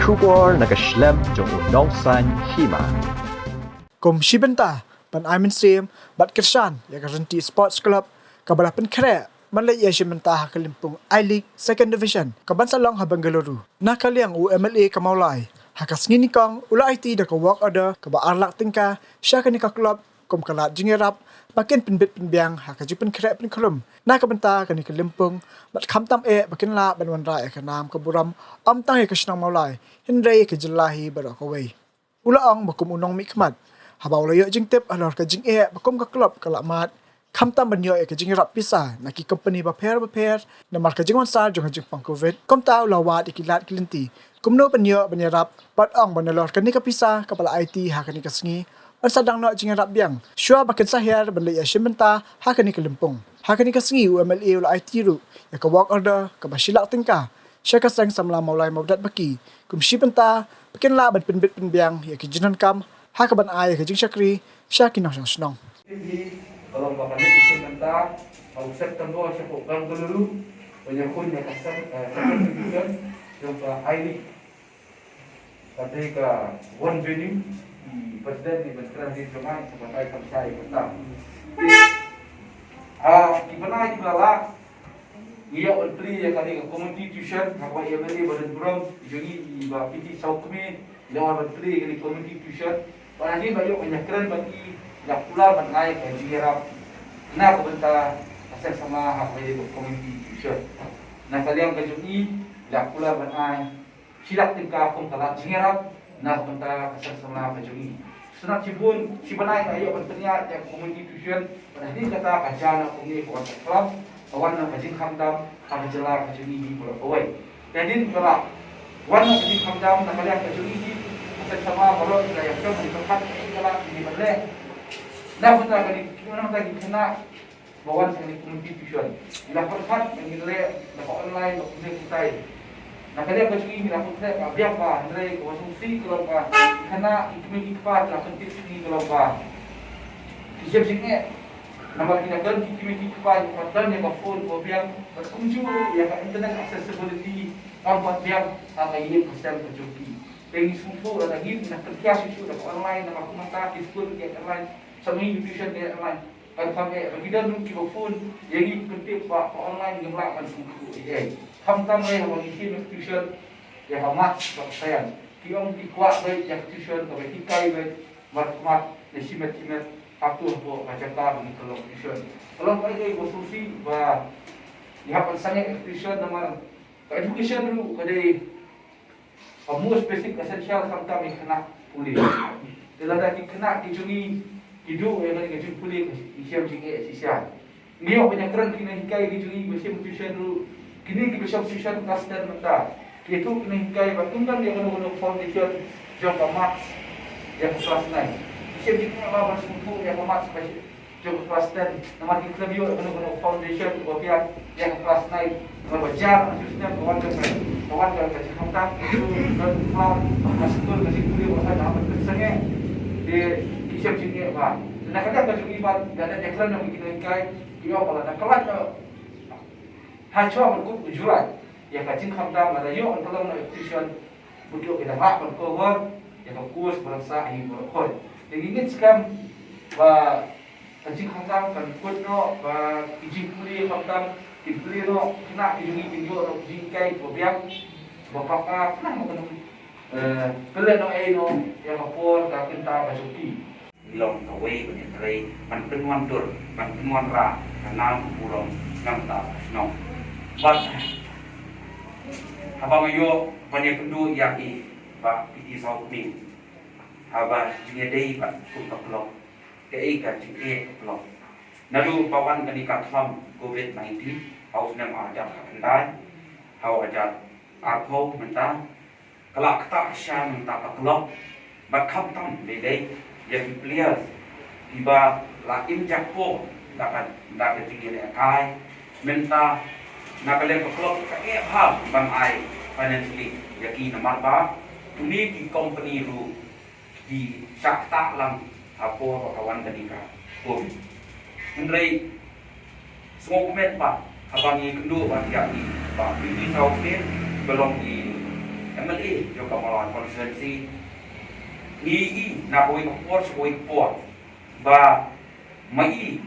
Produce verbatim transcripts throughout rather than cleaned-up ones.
Khubor na ka shlem jong u nongsan hima. Kum shi bynta ban ai mynsiem bad kyrshan ïa ka Rynti Sports Club kaba la pynkhreh ban leit ïashim bynta ha ka lympung I-League Second Division kaban sa long ha Bengaluru. Na ka liang u M L A ka Mawlai ha ka sngi nyngkong u la aiti da ka work order kaba ar lak tyngka sha kane ka club kum ka lad jingïarap ba kin pynbit pynbiang ha ka jingpynkhreh pynkhlum na ka bynta kane ka lympung bad khamtam eh ba kin lah ban wanrah ïa ka nam ka burom ym tang ïa ka shnong Mawlai hynrei ïa ka jylla hi baroh kawei. U la ong ba kum u nongmihkhmat haba u la ïoh jingtip halor ka jingeh ba kum ka club ka la mad khamtam ban ïoh ïa ka jingïarap pisa na ki kompani bapher bapher namar ka jingwan sar jong ka jingpang Covid. Kumta u la wad ïa ki lad ki lynti kumno ban ïoh ban ïarap bad ong ba nalor kane ka pisa kaba la aiti ha kane ka sngi ban sa dang noh jingïarap biang shuwa ba kin sa hiar ban leit ïashim bynta ha kane ka lympung. Ha kane ka sngi u M L A u la aiti ruh ïa ka work order kaba shi lak tyngka sha ka seng samla Mawlai Mawdat Baki kum shi bynta ba kin lah ban pynbit pynbiang ïa ki jingdonkam ha kaban ai ïa ka jingshakri sha ki nongshong shnong. Hi ka long ba ka leit ïashim bynta ha u September sha ka Bengaluru ban ïakhun ïa ka seng, eh, second division jong ka I-League. Ka dei ka one venue, i president ni ban kren ri jong ngi sa ban ai kam shai ka tam. Ah, ki bnai kiba la lak ngi ïoh ban plie ïa kane ka community tuition ha ka M L A ba donburom jong ngi i Bah P T Sawkmie, i la wan ban plie ïa kane ka community tuition. Bad hadien ba ïoh ban ïakren bad i, i la kular ban ai ka jingïarap na ka bynta ka seng samla ha ka community tuition. Na ka liang ka jong i, i la kular ban ai shi lak tyngka kum ka lad jingïarap na ka bynta ka seng samla ka jong i. Sngewbha shibun, shi bnai nga ïoh ban pynïaid ïa ka community tuition, bad hadien kata ka jia na kumne ka wan ka club, ka wan na ka jingkhamtam ha ka jylla ka jong i hi baroh kawei. Te hadien ba la wan na ka jingkhamtam na ka liang ka jong i hi, ka seng samla baroh ki la ïakhun, ki la pyrkhat ïa ka lad ki ban leh. Na ka bynta kane, na ka bynta ki khynnah ba wan sha kane ka community tuition. Ngi la pyrkhat ba ngin leh da ka online ba kumne kumtai. Na ka liang ka jong ngi ngi la pyrkhat ba biang ba hynrei kaba sngewsih ka long ba ki khynnah ki kmie ki kpa ki la pyntip sha ngi ka long ba ki shem jingeh. Namar ki la don ki kmie ki kpa kiba don ïa ka phone kaba biang bad kumjuh ïa ka internet accessibility kam pat biang ha ka ïing ka sem ka jong ki. Te ngi sngewthuh lada ngi na pyrkhat shuh shuh da ka online namar kumta ki skul ki online, sa ngi tuition ki online. Kan kham eh, ba ki don ruh kiba phone ïa ngi, pyntip ba ka online ngim lah ban sngewthuh ei ei. Khamtam eh haba ngi shim tuition ïa ka maths bad science. Ki ong ki kwah beit ïa ka tuition kaba hikai beit markhmat ne shimet shimet hato hapoh ka jaka ba ngi kyllon tuition. Ka long kaei kaei ba sngewsih ba ngi hap ban sangeh ïa ka tuition namar ka education ruh ka dei ka most basic essential khamtam ïa ki khynnah pule. Te lada ki khynnah ki jong ngi ki duh ïa kane ka jingpule, ki shem jingeh shisha. Ngi ïoh ban ïakren kine ki hikai ki jong ngi ba shem tuition ruh, kine kiba shem tuition class ten mynta. Ki ïathuh kine ki hikai ba ym don ïa kano kano foundation jong ka maths ïa ka class nine. Ki shem jingeh ba ban sngewthuh ïa ka maths ba jong ka class ten, namar ki khlem ïoh kano kano foundation uba biang ïa ka class nine. Namar ba jar ha ka snem ka wan ka, ka wan ka, ka jingkhamtam, ka jingkhamtam, ka skul, ka jingpule, ba ka jingkhamtam ka sangeh. Te ki shem jingeh ba. Na ka liang ka jong ngi ba, da da ïakren ïa kine ki hikai, ki ong ba lada ka lait ha shuwa ban kup u July ïa ka jingkhamtam, lada ïoh ban kyllon noh ïa ka tuition, Mut ïoh ki da lah ban cover ïa ka course ba la sah hi baroh khoit. Te ngi ngeit skhem ba ka jingkhamtam kan kut noh, ba ki jingpule khamtam kin pule noh, khynnah ki jong ngi kin ïoh noh ki jinghikai kiba biang, kiba paka, khnang ba kan, eh, pynleh noh ei noh ïa ka por ka kynta ka jong ki. Ngi long kawei ban ïatrei, ban pynwandur, ban pynwanrah ka nam ka burom na ka bynta ka shnong. Bad haba nga ïoh ban ïakynduh ïa i Bah P T Sawkmie, haba jingïadei bad kum ka club, kaei ka jingeh ka club. Naduh ba wan kane ka thong Covid nineteen ha u snem ar hajar khatkhyndai, ha u hajar arphew mynta, ka la ktah sha mynta ka club, bad khamtam lei lei ïa ki players kiba la im jakpoh da ka, da ka jingïalehkai. Mynta na ka liang ka club ka eh bha ban ai financially ïa ki namar ba kine ki company ruh ki shah ktah lang ha por ba ka wan kane ka Covid. Hynrei sngewkmen pat haba ngi kynduh bad ïa i Bah P T Sawkmie ba long i M L A jong ka Mawlai constituency, ngi i na kawei ka por sha kawei ka por ba ma i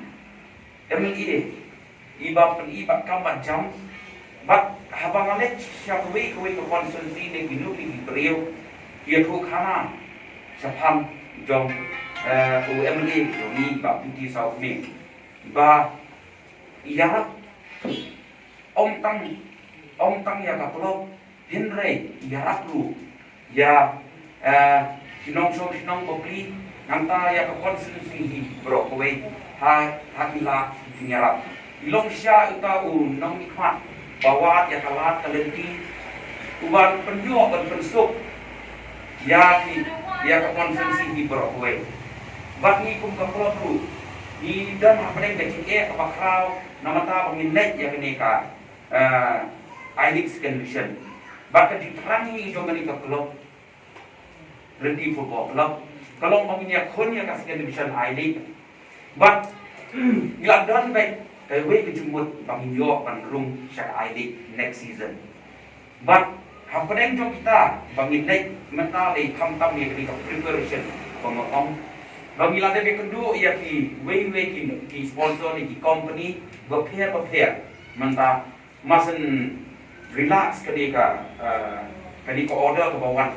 M L A i ba pyn i ba kam ba jam. Bad haba nga leit sha kawei kawei ka constituency ne kino kino ki briew ki ïathuh khana shaphang jong eh, u M L A jong i ba P T South ne ba ïarap ym tang ym tang ïa ka club, hynrei ïarap ruh ïa eh, ki nongshong shnong bapli, nangta ïa ka constituency hi baroh kawei ha ha ki lad ki jingïarap. I long shisha uta u nongmihkhmat ba wad ïa ka lad ka lynti, u ban pynïoh ban pynsuk ïa ki ïa ka constituency hi baroh kawei. Bad ngi kum ka club ruh ngi don hapdeng ka jingeh kaba khraw namar ba ngin leit ïa kane ka eh, I-League Second Division. Bad ka jingthrang hi jong kane ka club, Rynti Football Club, ka long ba ngin ïakhun ïa ka Second Division I-League. Bad ngi la don beit kawei ka jingmut ba ngin ïoh ban rung sha ka I-League next season. Bad hapdeng jong kita ba ngin leit mynta lei khamtam ïa kane ka preparation ba nga ong ba ngi la dep ïakynduh ïa kiwei kiwei ki ki sponsor ne ki company bapher bapher mynta. Mustn't relax kane ka, eh, kane ka order kaba wan.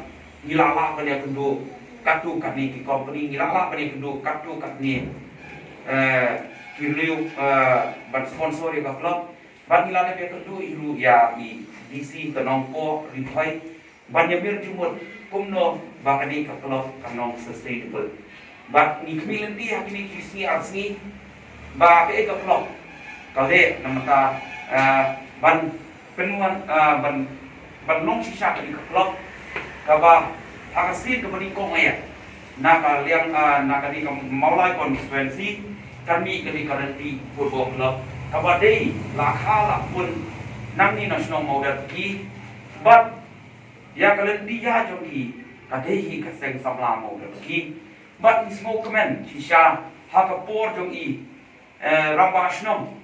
Ngi la lah ban ïakynduh katto katne ki company, ngi la lah ban ïakynduh katto katne, eh, ki riew, eh, ban sponsor ïa ka club. Bad ngi la dep ïakynduh hi ruh ïa i D C ka Nongpoh Ri Bhoi ban ïamir jingmut kumno ba kane ka club kan long sustainable. Bad ngi khmih lynti ha kine ki sngi ar sngi ba kaei ka club ka leh namar, eh, ban pynwan, eh, ban ban long shisha kane ka club kaba ha ka sien kaba nyngkong eh na ka liang, eh, na kane ka Mawlai constituency kan mih kane ka Rynti Football Club kaba dei la kha la pun nangne na shnong Mawdathuki. Bad ïa ka lynti ïa jong ki ka dei hi ka seng samla Mawdathuki. Bad ngi sngewkmen shisha ha ka por jong i, eh, Rangbah Shnong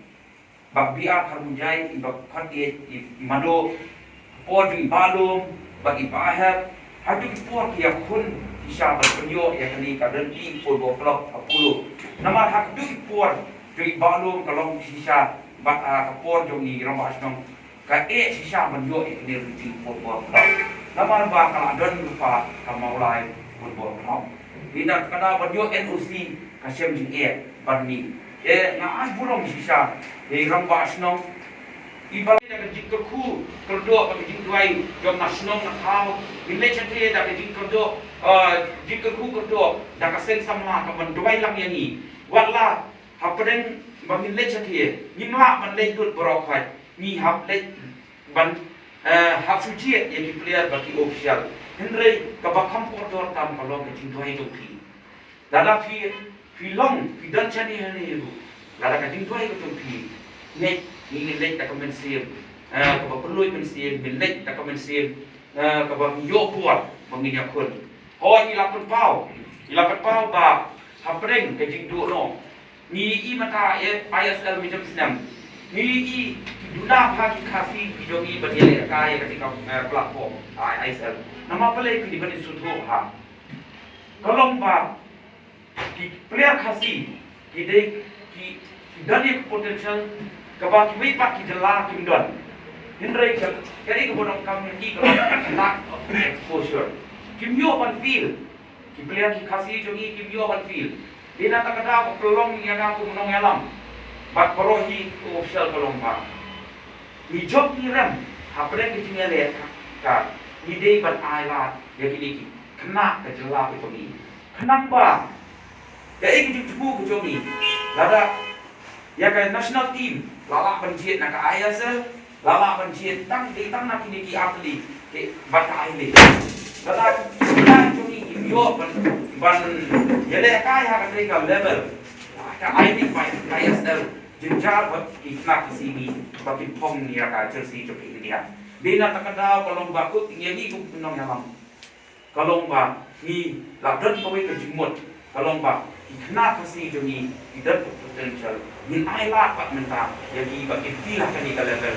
Bah B R Kharmunjai, i ba khot ïa i Mado, ka por jong i Bah Lum bad i Bah Hep, haduh ki por ki ïakhun shisha ban pynïoh ïa kane ka Rynti Football Club ha Polo. Namar haduh ki por jong i Bah Lum ka long shisha bad, ah, ka por jong i Rangbah Shnong ka eh shisha ban ïoh ïa kane Rynti Football Club. Namar ba ka la don lypa ka Mawlai Football Club. Ynda ka da ban ïoh N O C ka shem jingeh ban mih. Eh, nga ai burom shisha ïa i Rangbah Shnong. I ba da ka jingkyrkhu kyrdoh bad ka jingduwai jong na shnong na thaw. Ngin leit shatei da ka jingkyrdoh, eh, jingkyrkhu kyrdoh da ka seng samla ka ban duwai lang ïa ngi. Wat la hapdeng ba ngin leit shatei ngim lah ban leit lut baroh khoit. Ngi hap leit ban, eh, hap shu jied ïa ki player bad ki official. Hynrei kaba kham kordor tam ka long ka jingduwai jong phi. Lada phi, phi long, phi don shane hangne ruh, lada ka jingduwai ka jong phi, ngin, ngin leit da ka mynsiem, eh, kaba pynlong mynsiem, ngin leit da ka mynsiem, eh, kaba ïoh por ba ngin ïakhun. Hooid, ngi la pynpaw, ngi la pynpaw ba hapdeng ka jingduh noh. Ngi i mynta I S L mynta snem. Ngi i ki duna bha ki Khasi ki jong i ban ïalehkai ïa kane ka, eh, platform, ah, I S L. Namar balei ki dei ban sngewthuh ha. Ka long ba ki player Khasi ki dei ki, ki don ïa ka potential kaba kiwei pat ki jylla kim don. Hynrei ka, ka dei kaba donkam ïa ki ka long lack of exposure. Kim ïoh ban field. Ki player ki Khasi jong ngi kim ïoh ban field. Dei na kata ka daw ka pynlong ïa nga kum u nongïalam. Bad baroh hi u official ka long ba ngi jop ngi rem hapdeng ka jingïaleh ka, ka ngi dei ban ailad ïa kine ki khynnah ka jylla ka jong ngi. Khnang ba kaei ka jingthmu ka jong ngi, lada ïa ka national team la lah ban jied na ka I S L, la lah ban jied tang, dei tang na kine ki athlete ki ba ka I-League. Lada ki khynnah jong ngi kim ïoh ban, ban ïalehkai ha kane ka level, ka I-League bad I S L, jynjar bad ki khynnah ki Khasi ngi ba kin phong ïa ka jersey jong ka India. Dei na kata ka daw ka long ba kut ngi, ngi kum u nongïalam. Ka long ba ngi la don kawei ka jingmut, ka long ba ki khynnah Khasi jong ngi ki don ka potential, ngin ailad pat mynta ïa ki ba kin ïa ha kane ka level.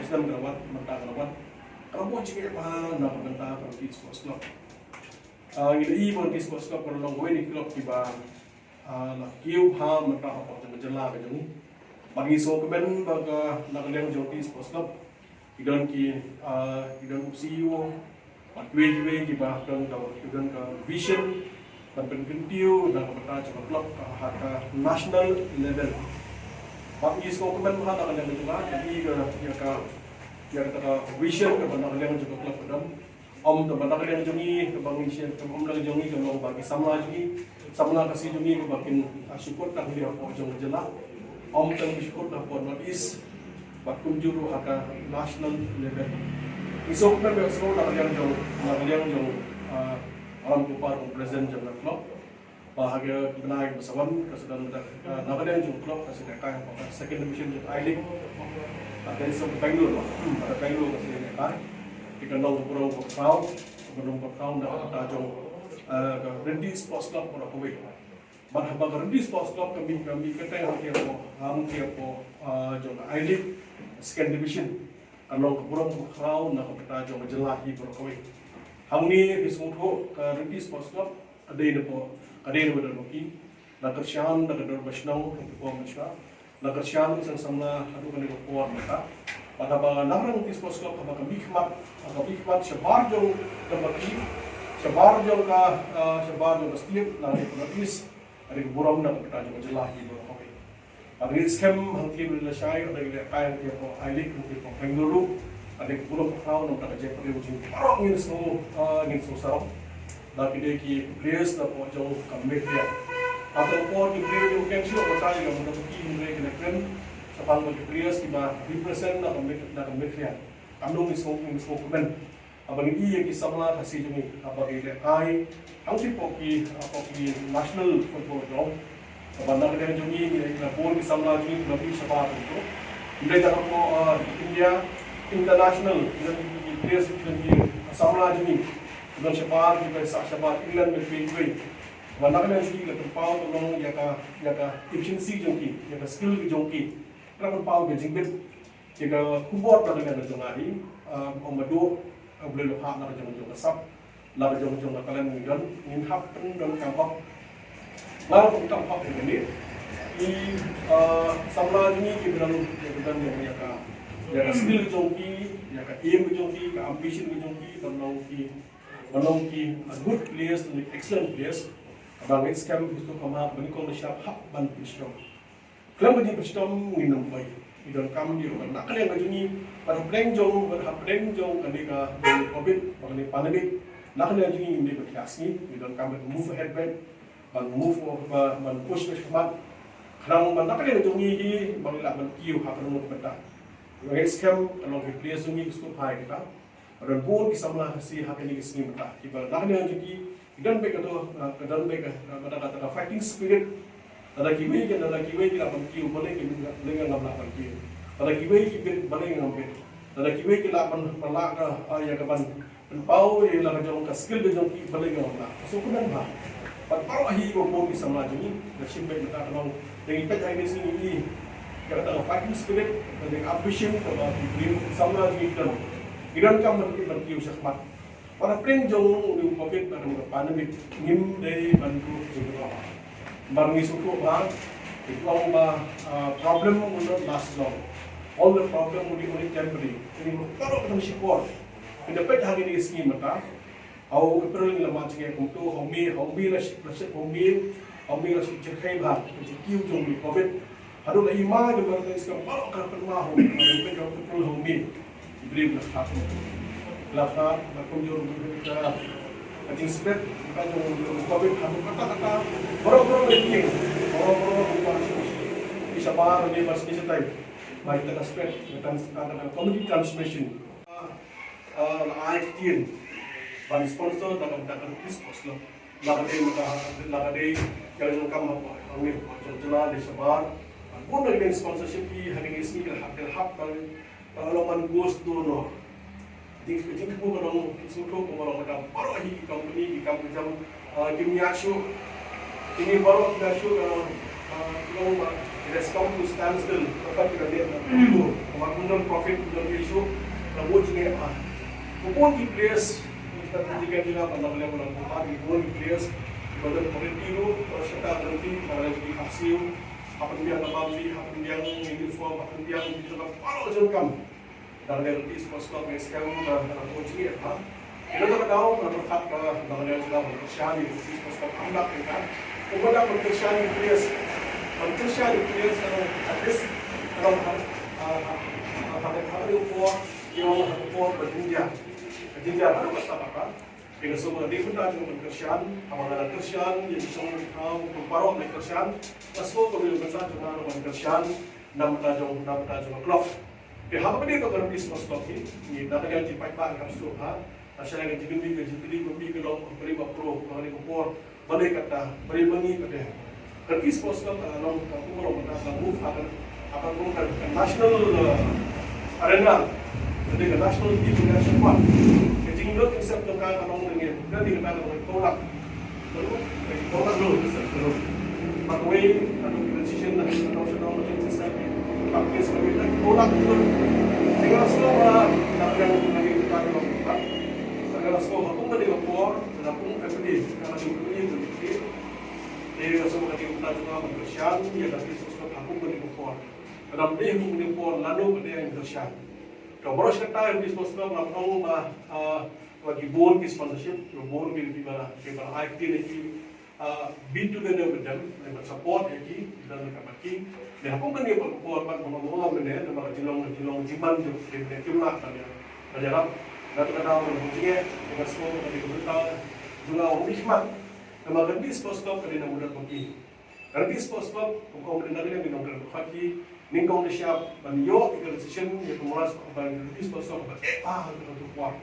president ka la wad, mynta ka la wad. Ka la buh jingeh bha na ka bynta ka Ri Sports Club. Ah, ngi la ïohi ba Ri Sports Club ka la long kawei na ki club kiba, ah, la kiew bha mynta hapoh jong ka jylla ka jong ngi. Bad ngi sngewkmen ba ka na ka liang jong Ri Sports Club ki don ki, ah, ki don u C E O bad kiwei kiwei kiba don ka, ki don ka vision ban pynkyntiew na ka bynta jong ka club ha ka national level. Bad ngi sngewkmen bha na ka liang jong nga, ïa ka, ïa ka, ïa ka vision kaba na ka liang jong ka club ka don. Ym tang ba na ka liang jong ngi kaba ngi shim, ym na ka liang jong ngi kaba ki samla jong ngi, samla Khasi jong ngi kaba kin, ah, shu kut tang hapoh jong ka jylla. Ym tang shu kut hapoh North East, bad kumjuh ruh ha ka national level. Ngi sngewkmen ba sngewbha na ka liang jong, na ka liang jong, ah, Ram Kupar kum president jong ka club. Ba ha ka bnai ba sa wan ka sa don da, ah, na ka liang jong club ka sa ïalehkai ha ka second division jong I-League. Ka dei song Bangalore, hmm, ka Bangalore ka sa ïalehkai. Te ka long ka burom ka khraw, ka burom ka khraw na ka bynta jong, ah, ka Rynti Sports Club baroh kawei. Bad haba ka Rynti Sports Club ka mih, ka mih kyrteng hangtei hapoh, hangtei hapoh, ah, jong I-League second division. Ka long ka burom ka khraw na ka bynta jong ka jylla hi baroh kawei. Hangne phi sngewthuh ka Rynti Sports Club ka dei na poh, ka dei na poh don ki, na kyrshan na ka dorbar shnong, na ka por mynshwa, na kyrshan ki seng samla haduh kane ka por mynta. Bad haba na ka Rynti Sports Club haba ka mih khmat, ka mih khmat shabar jong ka dorbar ki, shabar jong ka, ah, shabar jong ka state, na ka North East, ka dei ka burom na ka bynta jong ka jylla hi baroh kawei. Bad ngi skhem hangtei ba la shai, ba la ïalehkai hangtei hapoh I-League, hangtei hapoh Bengaluru. Ka dei ka burom ka khraw na ka bynta ka jingpyrshang jong ngi baroh ngin sngew, ah, ngin sngew sarong. Bad ki dei ki players na poh jong ka Meghalaya. Hato por ki players jong ka Meghalaya, batai ka mut ki hynrei ki la kren shaphang ba ki players kiba represent na ka Meg-, na ka Meghalaya. Kam long ngin sngew, ngin sngewkmen. Haba ngi ïohi ïa ki samla Khasi jong ngi, haba ki ïalehkai hangtei hapoh ki, hapoh ki national football ground. Haba na ka liang jong ngi, ngi la bun ki samla jong ngi, ki la mih shabar jong ngi. Hynrei na ka por, ah, India, international, ki don ki players, ki don ki samla jong ngi, ki don shabar, kiba sah shabar England, kiba phi, kiba phi. Haba na ka liang jong ngi, ki la pynpaw, ka long ïa ka, ïa ka efficiency jong ki, ïa ka skill ki jong ki. Ki la pynpaw ka jingbit. Ïa ka khubor na ka liang jong nga hi, um, ong ba duk, uh, U Blei u la phah na ka jong jong ka sap, na ka jong jong ka talent ngi don, ngin hap pyndonkam hok. Ba pyndonkam hok ïa kane. Ki, uh, samla jong ngi kiba don, kiba don ïa ka, ïa ka skill jong ki, ïa ka aim jong ki, ka ambition jong ki, ban long ki, ban long ki, uh, good players, excellent players. Ba ngeit skhem ki sngewthuh kumba, ba nyngkong nyngshap hap ban pynshong. Khlem ka jingshitom ngin ym poi. Ngi donkam ïa ka, na ka liang ka jong ngi, bad hapdeng jong, bad hapdeng jong kane ka jong covid, bad kane pandemic. Na ka liang jong ngi ngim dei ban khia sngi, ngi donkam ban move ahead bad, ban move, ban, ban push bad khmat. Khnang ba na ka liang ka jong ngi hi, ba ngi lah ban kiew ha kano kano ka bynta. Ngeit skhem ka long ki players jong ngi ki sngewbha ïa kata. Don bun ki samla Khasi ha kine ki sngi mynta kiba na ka liang jong ki, ki don beit kato, uh, ka don beit ka, uh, kata, kata ka fighting spirit. Lada kiwei ki, lada kiwei ki lah ban kiew, balei ki, balei ngam lah ban kiew. Lada kiwei ki bit, balei ngam bit. Lada kiwei ki lah ban, ban lah ka, uh, ïa ka ban pynpaw ïa la ka jong ka skill ka jong ki, balei ngam lah. Ka sngewkmen bha. Bad baroh hi ba bun ki samla jong ngi, nga shim beit mynta ka long, ïa ngi peit ha kine ki sngi, ïa kata ka fighting spirit, bad ïa ka ambition kaba ki briew samla jong ngi ki don. Ngi donkam ban, ban kiew shakhmat. Bad hapdeng jong une u covid bad une u pandemic, ngim dei ban duh jingïaroh. Bad ngi sngewthuh ba, ki ong ba, uh, problem will not last long. All the problem will be only temporary. Ngi baroh ki nang shipor. Ngi da peit ha kine ki sngi mynta. Ha u April ngi la mad jingeh kumto, ha u May, ha u May la ship, la ship, ha u May, ha u May la ship jingeh bha, ka jingkiew jong u covid. Haduh la i May, ngi la ïohi skhem baroh ka pynma ha u May, ha u May, ha u April, ha u May. Ki briew la khlad. La khlad, la kumjuh ruh ka, ka jingspet, ka jong u covid, haduh katta katta, baroh baroh la ïeng, baroh baroh ruh ka, ki shabar, ki bas, ki shatai. Ba ita ka spet, ka trans-, ka, ka community transmission. Ah, la ai ktien ban sponsor da ka, da ka Rupees Sports Club. La ka dei, la ka, la ka dei ka jong kam ha, ha, ha, jong jylla, dei shabar. Bun na ka dei sponsorship ki ha kine ki sngi ka hap, ka hap ban, ban long man ghost donor. Jing, jingthmu ka long, sngewthuh ka long ka baroh hi ki company, ki kam ka jam, Ah, kim ïa shuh. Kine baroh ki ïa shuh, ah, ah, ki ong ba, it has come to standstill. Ba ki la leh na tu. Ba ym don profit, ym don issue. Ba bun jingeh ba. Bun ki players, kita tu jingeh jingeh ba na leh ba na bun ki players. Ba don quality ruh, ba shata quality, ba leh ki hap siew. Hap pynbiang na bam li, hap pynbiang uniform, hap pynbiang ki jingeh baroh jong kam. Dang dei Rupees Sports Club ngi skhem ba ka la bun jingeh bha. Ïa kata ka daw nga pyrkhat ba dang dei ka daw ban kyrshan ïa Rupees Sports Club, am dang ïa ka. Kumba dang ban kyrshan ïa players. Ban kyrshan ïa players ka long at least ka long ha, ha, ha, ha, ha, ha, ha, ha, por, ïa ha por ba jynjar. Ba jynjar haduh katta katta. Ïa ka sngewbha ka dei mynta jong ban kyrshan, haba nga la kyrshan, ïa ki sngewbha, baroh ban kyrshan. Ka sngewbha ka dei mynta jong nga ban kyrshan, na bynta jong, na bynta jong ka club. Te haba ka dei ka Rupees Sports Club hi, ngi na ka liang jingpaidbah ngi hap sngewthuh bha, lashai ka jingmih ka jingtylli ka mih ka long ka pyrshah ba pro, ba ka dei ka por, balei kata, balei ma ngi pat de. Ka Rupees Sports Club ka long ka kum ka long ka move ha ka, ha ka kum ka national, uh, arena. Ka dei ka national team ka national squad. Ka jingdon jingaccept jong ka ka long ka ngi, ka dei ka long ka tolak. Ka baroh shi katta ka Rupees Sports Club nga ong ba, ah, ba ki bun ki sponsorship, ki bun ki, kiba, kiba ai ktien ïa ki, ah, be together with them, ban support ïa ki, ban ka bad ki. Te ha kum kane ka por pat ban ong ong mynne, namar ka jinglong, jinglong jingman jong ki, ki, ki mlak ban ïa, ban ïarap. Na kata ka daw ban ong jingeh, nga sngewthuh ka dei ka bynta jong nga ong khmat. Namar ka Rupees Sports Club ka dei na mudot bad ki. Ka Rupees Sports Club, kum ka ong mynne ka dei nongkren bad ki, nyngkong nyngshap ban ïoh ïa ka registration, ïa ka murad ban Rupees Sports Club ban eh, ah, ka tu kuat.